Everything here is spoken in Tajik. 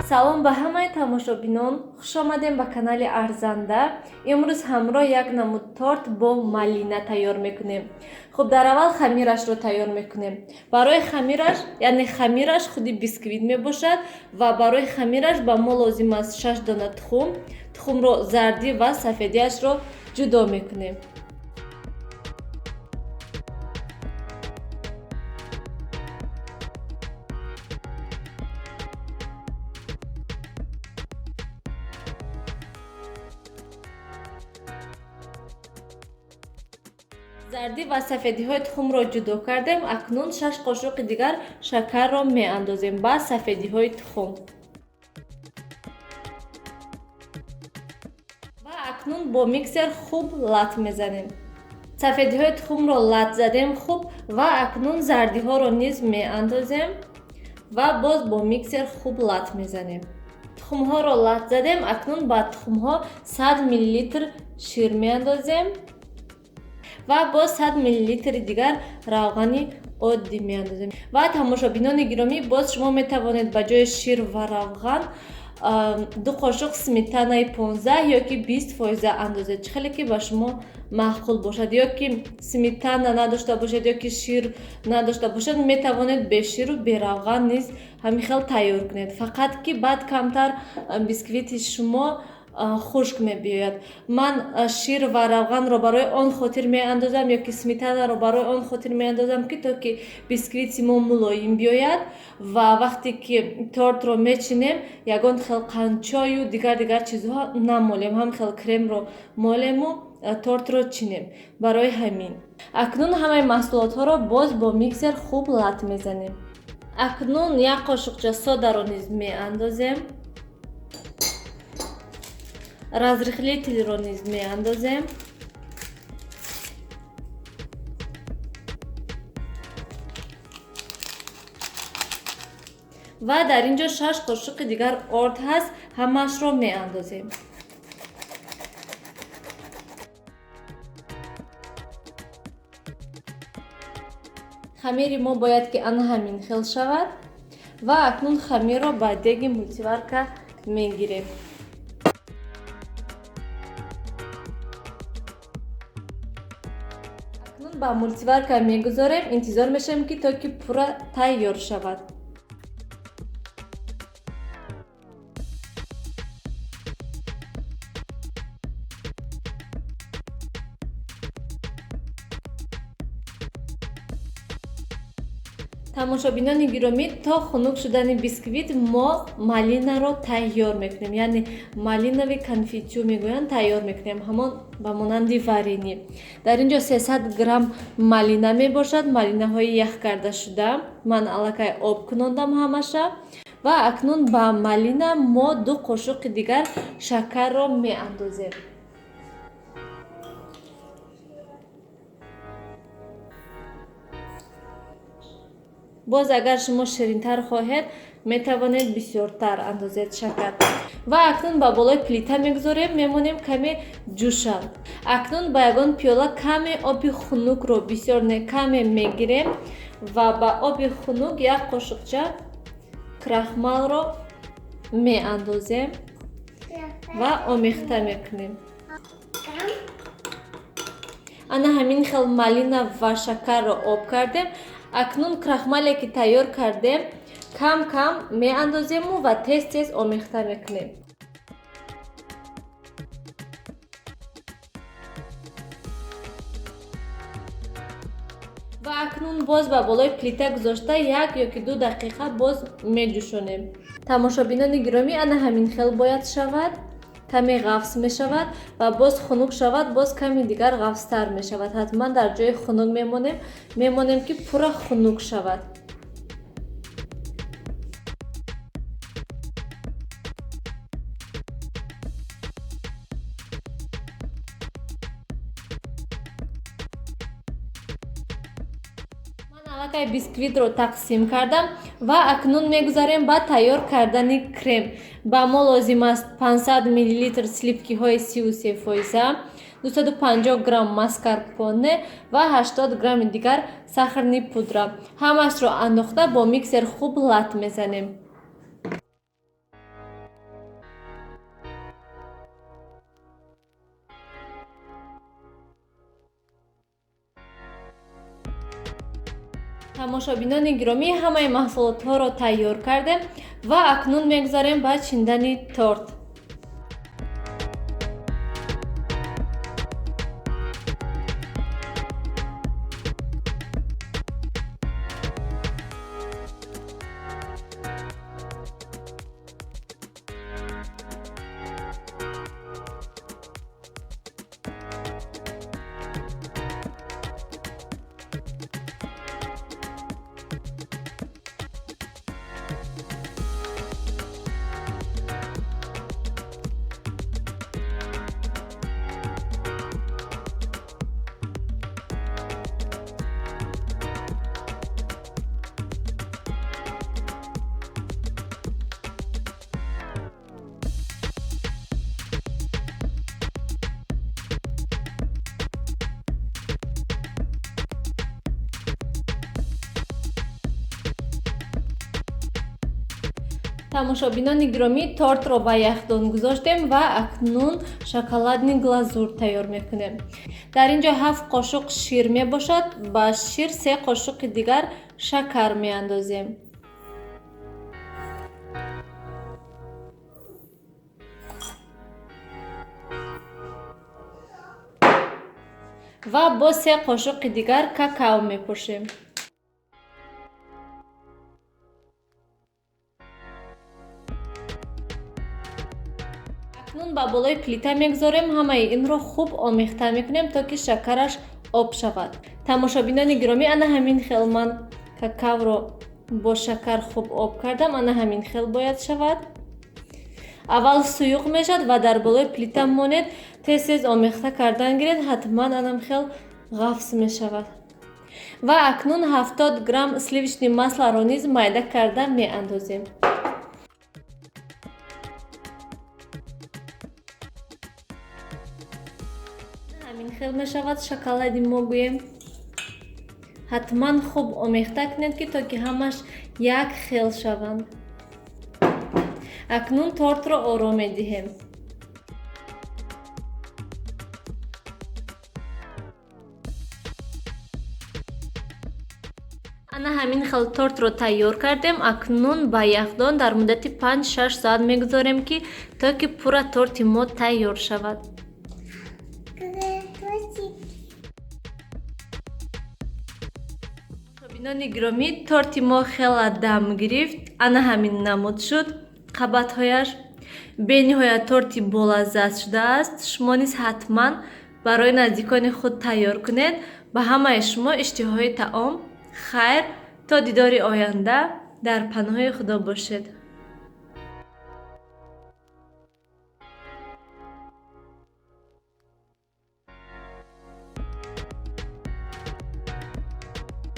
Салом ба ҳамаи тамошобинон, хушомадем ба канали Арзанда. Имрӯз ҳамроҳ як намуд торт бо малина тайёр мекунем. Хуб, дар аввал хамирашро тайёр мекунем. Барои хамираш, яъне хамираш худи бисквит мебошад ва барои хамираш ба мо лозим аст 6 дона тухм. Тухмро зардӣ ва сафедиашро ҷудо мекунем. Зардӣ ва сафедиҳои тухмро ҷудо кардем. Акнун 6 қошуқи дигар шакарро меандозем ба сафедиҳои тухм. Ва акнун бо миксер хуб лат мезанем. Сафедиҳои тухмро лат задем хуб ва акнун зардиҳоро низ меандозем ва боз бо миксер хуб лат мезанем. Тухмҳоро лат задем. Акнун ба тухмҳо 100 миллилитр шир меандозем ва боз 100 миллилитри дигар равғани оддӣ меандозем. Ва тамошобинони гиромӣ, боз шумо метавонед ба ҷои шир ва равған 2 қошуқ сметанаи 15 ё ки 20 фоиза андозед, чӣ хеле ки ба шумо маъқул бошад. Ё ки сметана надошта бошед, ё ки шир надошта бошед, метавонед бе ширу бе равған низ ҳамин хел тайёр кунед. Фақат ки баъд камтар бисквити шумо хушк мебиёяд. Ман шир ва равғанро барои он хотир меандозам, ё ки сметанаро барои он хотир меандозам, ки то ки бисквити мо мулоим биёяд ва вақте ки тортро мечинем, ягон хел қанчою дигар дигар чизҳо намолем, ҳам хел кремро молему тортро чинем. Барои ҳамин акнун ҳамаи маҳсулотҳоро боз бо миксер хуб лат мезанем. Акнун як қошуқча содаро низ меандозем, разрыхлительро низ меандозем. Ва дар ин ҷо 6 қошуқи дигар орд ҳаст, ҳамаашро меандозем. Хамири мо бояд ки ана ҳамин хел шавад ва акнун хамирро ба деги мултиварка мегирем. Ба мултиварка мегузорем, интизор мешавем, ки то ки пурра тайёр шавад. Тамошобинони гиромӣ, то хунук шудани бисквит мо малинаро тайёр мекунем, яъне малинави конфитюр мегӯянд, тайёр мекунем, ҳамон ба монанди варенье. Дар ин ҷо 300 грамм малина мебошад, малинаҳои ях карда шуда. Ман аллакай об кунондам ҳамаша. Ва акнун ба малина мо 2 қошуқи дигар шакарро меандозем. Боз агар шумо ширинтар хоҳед, метавонед бисёртар андозед шакар. Ва акнун ба болои плита мегузорем, мемонем каме ҷӯшад. Акнун ба ягон пиёла каме оби хунукро, бисёр не, каме мегирем ва ба оби хунук як қошуқча крахмалро меандозем ва омехта мекунем. Ана ҳамин хел малина ва шакарро об кардем. Акнун крахмале ки тайёр кардем, кам кам меандозему ва тез тез омехта мекунем. Ва акнун боз ба болои плита гузошта як ё ки 2 дақиқа боз меҷӯшонем. Тамошобинони гиромӣ, ана ҳамин хел бояд шавад. Каме ғафс мешавад ва боз хунук шавад, боз ками дигар ғафстар мешавад. Ҳатман дар ҷои хунук мемонем, мемонем ки пурра хунук шавад. Ман аллакай бисквитро тақсим кардам ва акнун мегузарем ба тайёр кардани крем. Ба мо лозим аст 500 миллилитр сливкиҳои 33 фоиза, 250 грамм маскарпоне ва 80 грамми дигар сахарни пудра. Ҳамаашро андохта бо миксер хуб лат мезанем. Тамошобинони гиромӣ, ҳамаи маҳсулотҳоро тайёр кардем ва акнун мегузарем ба чиндани торт. Тамошобинони гиромӣ, тортро ба яхдон гузоштем ва акнун шоколадный глазур тайёр мекунем. Дар ин ҷо 7 қошуқ шир мебошад, ба шир 3 қошуқи дигар шакар меандозем. Ва бо 3 қошуқи дигар какао мепошем. Акнун ба болои плита мегузорем, ҳамаи инро хуб омехта мекунем, то ки шакараш об шавад. Тамошобинони гиромӣ, ана ҳамин хел ман какаоро бо шакар хуб об кардам, ана ҳамин хел бояд шавад. Аввал суюқ мешавад ва дар болои плита монед, тез-тез омехта кардан гиред, ҳатман анам хел ғафс мешавад. Ва акнун 70 грамм сливочный масларо низ майда карда меандозем. Ҳамин хел мешавад шоколади мо гӯем. Ҳатман хуб омехта кунед, ки то ки ҳамаш як хел шаванд. Акнун тортро оро медиҳем. Ана ҳамин хел тортро тайёр кардем. Акнун ба яхдон дар муддати 5-6 соат мегузорем, ки то ки пурра торти мо тайёр шавад. Тамошобинони гиромӣ, торти мо хела дам гирифт, ана ҳамин намуд шуд қабатҳояш. Бениҳоят торти болаззат шудааст. Шумо низ ҳатман барои наздикони худ тайёр кунед. Ба ҳамаи шумо иштиҳои таом. Хайр, то дидори оянда дар паноҳи Худо бошед.